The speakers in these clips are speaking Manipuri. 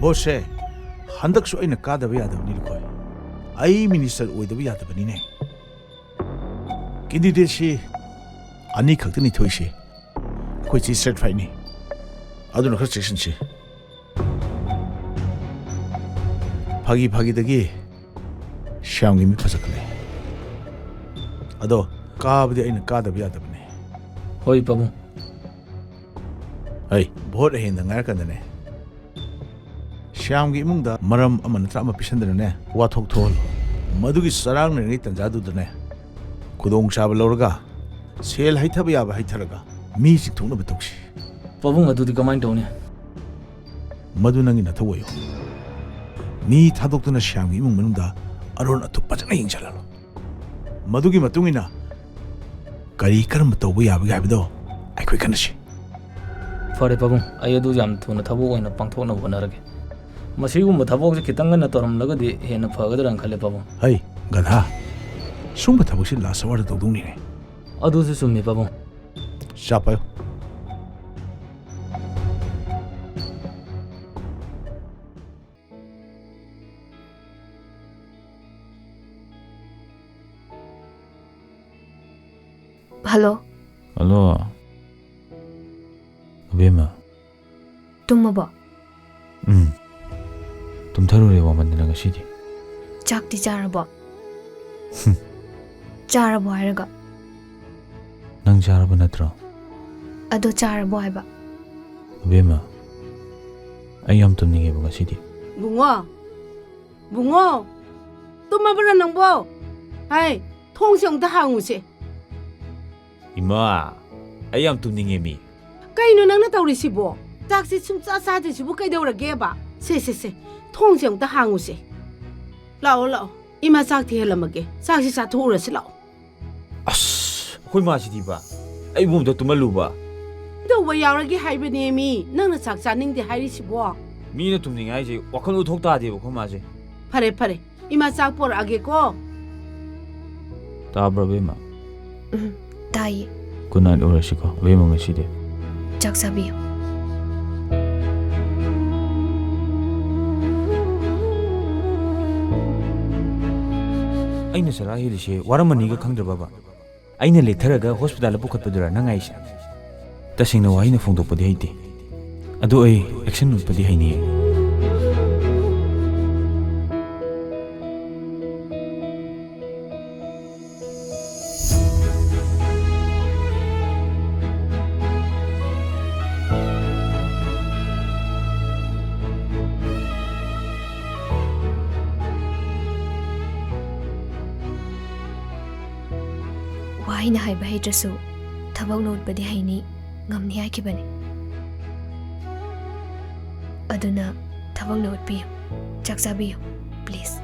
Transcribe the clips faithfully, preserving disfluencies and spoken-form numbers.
ꯚꯣꯠꯁꯦ ꯍꯟꯗꯛꯁꯨ ꯑꯩꯅ ꯀꯥꯗꯕ ꯌꯥꯗꯕꯅꯤ, ꯂꯨꯈꯣꯏ꯫ ꯑꯩ ꯃꯤꯅꯤꯁꯇꯔ ꯑꯣꯏꯗꯕ ꯌꯥꯗꯕꯅꯤꯅꯦ꯫ ꯀꯦꯟꯗꯤꯗꯦꯠꯁꯤ ꯑꯅꯤ ꯈꯛꯇꯅꯤ ꯊꯣꯛꯏꯁꯦ꯫ ꯑꯩꯈꯣꯏ ꯆꯦ ꯁꯦꯠ ꯐꯥꯏꯠꯅꯤ꯫ ꯑꯗꯨꯅ ꯈꯔ ꯆꯦꯛꯁꯤꯟꯁꯤ꯫ ꯐꯥꯒꯤ ꯐꯥꯒꯤꯗꯒꯤ ꯁ꯭ꯌꯥꯝꯒꯤ ꯃꯤ ꯐꯖꯈꯠꯂꯦ꯫ ꯑꯗꯣ ꯀꯥꯕꯗꯤ ꯑꯩꯅ ꯀꯥꯗꯕ ꯌꯥꯗꯕꯅꯦ꯫ ꯍꯣꯏ, ꯄꯥꯕꯨꯡ꯫ ꯑꯩ ꯚꯣꯠ ꯑꯍꯦꯟꯗ ꯉꯥꯏꯔꯀꯥꯟꯗꯅꯦ, ꯁ꯭ꯌꯥꯝꯒꯤ ꯏꯃꯨꯡꯗ ꯃꯔꯝ ꯑꯃ ꯅꯠꯇ꯭ꯔ ꯑꯃ ꯄꯤꯁꯟꯗꯅꯅꯦ, ꯋꯥꯊꯣꯛ ꯊꯣꯛꯍꯜꯂꯣ꯫ ꯃꯗꯨꯒꯤ ꯆꯔꯥꯡꯅꯔꯤꯉꯩ ꯇꯟꯖꯥꯗꯨꯗꯅꯦ, ꯈꯨꯗꯣꯡꯆꯥꯕ ꯂꯧꯔꯒ, ꯁꯦꯜ ꯍꯩꯊꯕ ꯌꯥꯕ ꯍꯩꯊꯔꯒ, ꯃꯤ ꯆꯤꯡꯊꯣꯛꯅꯕ ꯇꯧꯁꯤ꯫ ꯄꯥꯕꯨꯡ, ꯑꯗꯨꯗꯤ ꯀꯃꯥꯏꯅ ꯇꯧꯅꯤ? ꯃꯗꯨ ꯅꯪꯒꯤ ꯅꯊꯧ ꯑꯣꯏꯌꯨ꯫ ꯃꯤ ꯊꯥꯗꯣꯛꯇꯨꯅ ꯁ꯭ꯌꯥꯝꯒꯤ ꯏꯃꯨꯡ ꯃꯅꯨꯡꯗ ꯑꯔꯣꯟ ꯑꯊꯨꯞ ꯐꯖꯅ ꯌꯦꯡꯁꯤꯜꯍꯜꯂꯣ꯫ ꯃꯗꯨꯒꯤ ꯃꯇꯨꯡ ꯏꯟꯅ ꯀꯔꯤ ꯀꯔꯝꯕ ꯇꯧꯕ ꯌꯥꯕꯒꯦ ꯍꯥꯏꯕꯗꯣ ꯑꯩꯈꯣꯏ ꯈꯟꯅꯁꯤ꯫ ꯐꯔꯦ ꯄꯥꯕꯨꯡ, ꯑꯩ ꯑꯗꯨ ꯌꯥꯝ ꯊꯨꯅ ꯊꯕꯛ ꯑꯣꯏꯅ ꯄꯥꯡꯊꯣꯛꯅꯕ ꯍꯣꯠꯅꯔꯒꯦ꯫ ꯃꯁꯤꯒꯨꯝꯕ ꯊꯕꯛꯁꯦ ꯈꯤꯇꯪ ꯉꯟꯅ ꯇꯧꯔꯝꯂꯒꯗꯤ ꯍꯦꯟꯅ ꯐꯒꯗ꯭ꯔꯥꯅ ꯈꯜꯂꯦ ꯄꯥꯕꯨꯡ꯫ ꯍꯩ, ꯒꯙꯥ, ꯁꯨꯝꯕ ꯊꯕꯛꯁꯤ ꯂꯥꯁ ꯑꯋꯥꯔꯗ ꯇꯧꯗꯧꯅꯤꯅꯦ꯫ ꯑꯗꯨꯁꯨ ꯆꯨꯝꯃꯤ ꯄꯥꯕꯨꯡ꯫ ꯆꯥ ꯄꯥꯏꯌꯨ꯫ ꯍꯜꯂꯣ꯫ ꯍꯜꯂꯣ꯫ ꯑꯕꯦꯝꯃ꯫ ꯇꯨꯝꯃꯕꯣ? ꯎꯝ꯫ ꯇꯨꯝꯊꯔꯨꯔꯦ ꯋꯥꯃꯟꯗꯅ ꯉꯁꯤꯗꯤ꯫ ꯆꯥꯛꯇꯤ ꯆꯥꯔꯕꯣ? ꯍꯨꯝ꯫ ꯆꯥꯔꯕꯣ ꯍꯥꯏꯔꯒ? ꯅꯪ ꯆꯥꯔꯕ ꯅꯠꯇ꯭ꯔꯣ? ꯑꯗꯣ ꯆꯥꯔꯕꯣ ꯍꯥꯏꯕ? ꯑꯕꯦꯝꯃ, ꯑꯩ ꯌꯥꯝ ꯇꯨꯝꯅꯤꯡꯉꯦꯕ ꯉꯁꯤꯗꯤ꯫ ꯕꯨꯡꯉꯣ, ꯕꯨꯡꯉꯣ, ꯇꯨꯝꯃꯕ꯭ꯔꯥ ꯅꯪꯕꯣ? ꯍꯥꯏ, ꯊꯣꯡꯁꯦ ꯑꯃꯨꯛꯇ ꯍꯥꯡꯉꯨꯁꯦ꯫ ꯏꯃꯥ, ꯑꯩ ꯌꯥꯝ ꯇꯨꯝꯅꯤꯡꯉꯦ ꯃꯤ꯫ ꯀꯩꯅꯣ ꯅꯪꯅ ꯇꯧꯔꯤꯁꯤꯕꯣ? ꯆꯥꯛꯁꯤ ꯁꯨꯡꯆꯥ ꯆꯥꯗ꯭ꯔꯤꯁꯤꯕꯨ ꯀꯩꯗꯧꯔꯒꯦꯕ? ꯁꯦ, ꯁꯦ, ꯁꯦ, ꯊꯣꯡꯁꯦ ꯑꯃꯨꯛꯇ ꯍꯥꯡꯉꯨꯁꯦ꯫ ꯂꯥꯛꯑꯣ, ꯂꯥꯛꯑꯣ꯫ ꯏꯃꯥ ꯆꯥꯛ ꯊꯤꯍꯜꯂꯝꯃꯒꯦ꯫ ꯆꯥꯛꯁꯤ ꯆꯥꯊꯣꯛꯎꯔꯁꯤ ꯂꯥꯛꯑꯣ꯫ ꯑꯁ, ꯑꯩꯈꯣꯏ ꯃꯥꯁꯤꯗꯤꯕ, ꯑꯩꯕꯨ ꯑꯝꯇ ꯇꯨꯝꯍꯜꯂꯨꯕ꯫ ꯀꯩꯗꯧꯕ ꯌꯥꯎꯔꯒꯦ ꯍꯥꯏꯕꯅꯦ ꯃꯤ? ꯅꯪꯅ ꯆꯥꯛ ꯆꯥꯅꯤꯡꯗꯦ ꯍꯥꯏꯔꯤꯁꯤꯕꯣ? ꯃꯤꯅ ꯇꯨꯝꯅꯤꯡꯉꯦ ꯍꯥꯏꯁꯦ ꯋꯥꯈꯜ ꯎꯊꯣꯛ ꯇꯥꯗꯦꯕ ꯑꯩꯈꯣꯏ ꯃꯥꯁꯦ꯫ ꯐꯔꯦ, ꯐꯔꯦ꯫ ꯏꯃꯥ ꯆꯥꯛ ꯄꯣꯔꯛꯑꯒꯦꯀꯣ꯫ ꯇꯥꯕ꯭ꯔꯣ, ꯕꯦꯝꯃ? ꯎꯝ, ꯇꯥꯏꯌꯦ꯫ ꯒꯨꯗ ꯅꯥꯏꯠ ꯑꯣꯏꯔꯁꯤꯀꯣ, ꯕꯦꯝꯃ, ꯉꯁꯤꯗꯤ꯫ ꯆꯥꯛ ꯆꯥꯕꯤꯌꯨ꯫ ꯑꯩꯅ ꯆꯔꯥ ꯍꯦꯜꯂꯤꯁꯦ ꯋꯥꯔꯝꯃꯅꯤꯒ ꯈꯪꯗ꯭ꯔꯕꯕ? ꯑꯩꯅ ꯂꯦꯛꯊꯔꯒ ꯍꯣꯁꯄꯤꯇꯥꯜꯗ ꯄꯨꯈꯠꯄꯗꯨꯔꯥ ꯅꯪ ꯍꯥꯏꯁꯦ? ꯇꯁꯦꯡꯅ ꯋꯥꯍꯩꯅ ꯐꯣꯡꯗꯣꯛꯄꯗꯤ ꯍꯩꯇꯦ, ꯑꯗꯣ ꯑꯩ ꯑꯦꯛꯁꯟ ꯎꯠꯄꯗꯤ ꯍꯩꯅꯤꯌꯦ꯫ ꯋꯥꯍꯩꯅ ꯍꯥꯏꯕ ꯍꯩꯇ꯭ꯔꯁꯨ ꯊꯕꯛꯅ ꯎꯠꯄꯗꯤ ꯍꯩꯅꯤ, ꯉꯝꯅꯤ ꯍꯥꯏꯈꯤꯕꯅꯤ꯫ ꯑꯗꯨꯅ ꯊꯕꯛꯅ ꯎꯠꯄꯤꯌꯨ, ꯆꯥꯛ ꯆꯥꯕꯤꯌꯨ, please꯫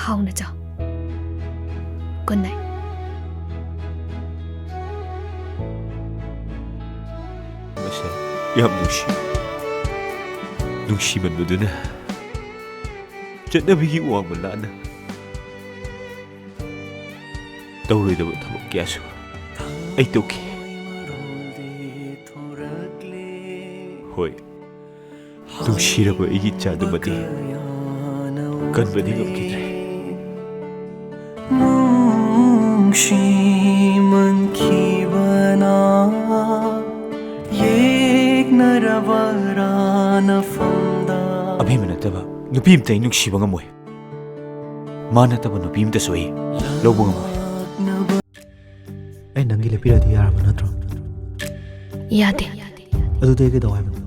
ꯍꯥꯎꯅ ꯆꯥꯎ꯫ Good night꯫ ꯃꯁꯦ ꯌꯥꯝ ꯅꯨꯡꯁꯤ꯫ ꯅꯨꯡꯁꯤꯃꯟꯕꯗꯨꯅ ꯆꯠꯅꯕꯤꯒꯤ ꯋꯥꯡꯃ ꯂꯥꯟꯅ ꯇꯧꯔꯣꯏꯗꯕ ꯊꯕꯛ ꯀꯌꯥꯁꯨ ꯑꯩ ꯇꯧꯈꯤ꯫ ꯍꯣꯏ, ꯅꯨꯡꯁꯤꯔꯕ ꯑꯩꯒꯤ ꯏꯆꯥꯗꯨꯃꯗꯤ ꯀꯟꯕꯗꯤ ꯉꯝꯈꯤꯗ꯭ꯔꯦ꯫ ꯅꯨꯡꯁꯤꯃꯟꯈꯤꯕꯅ ꯌꯦꯛꯅꯔꯕ ꯔꯥꯅꯐꯝꯗ꯫ ꯑꯕꯦꯝꯃ ꯅꯠꯇꯕ ꯅꯨꯄꯤ ꯑꯝꯇ ꯑꯩ ꯅꯨꯡꯁꯤꯕ ꯉꯝꯃꯣꯏ꯫ ꯃꯥ ꯅꯠꯇꯕ ꯅꯨꯄꯤ ꯑꯝꯇꯁꯨ ꯑꯩ ꯂꯧꯕ ꯉꯝꯃꯣꯏ꯫ ꯑꯩ ꯅꯪꯒꯤ ꯂꯦꯞꯄꯤꯔꯗꯤ ꯌꯥꯔꯕ ꯅꯠꯇ꯭ꯔꯣ? ꯌꯥꯗꯦ꯫ ꯑꯗꯨꯗꯤ ꯑꯩ ꯀꯩꯗꯧ ꯍꯥꯏꯕꯅꯣ?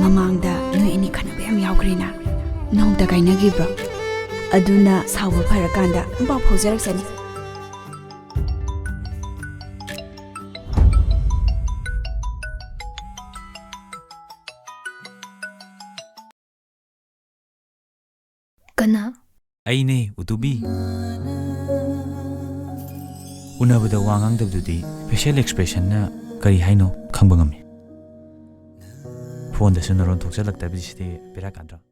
ꯃꯃꯥꯡꯗ ꯅꯣꯏ ꯑꯅꯤ ꯈꯠꯅꯕ ꯌꯥꯝ ꯌꯥꯎꯈ꯭ꯔꯦꯅ꯫ ꯅꯣꯡꯇ ꯀꯥꯏꯅꯈꯤꯕ꯭ꯔꯣ? ꯑꯗꯨꯅ ꯁꯥꯎꯕ ꯐꯔꯀꯥꯟꯗ ꯄꯥꯎ ꯐꯥꯎꯖꯔꯛꯁꯅꯤ꯫ ꯀꯅꯥ? ꯑꯩꯅꯦ, ꯎꯇꯨꯕꯤ꯫ ꯎꯅꯕꯗ ꯋꯥ ꯉꯥꯡꯗꯕꯗꯨꯗꯤ facial expressionꯅ ꯀꯔꯤ ꯍꯥꯏꯅꯣ ꯈꯪꯕ ꯉꯝꯃꯤ꯫ ꯐꯣꯟꯗꯁꯨ ꯅꯔꯣꯟ ꯊꯣꯛꯆꯜꯂꯛꯇꯕꯁꯤꯗꯤ ꯕꯦꯔꯥ ꯀꯥꯗ꯭ꯔꯣ?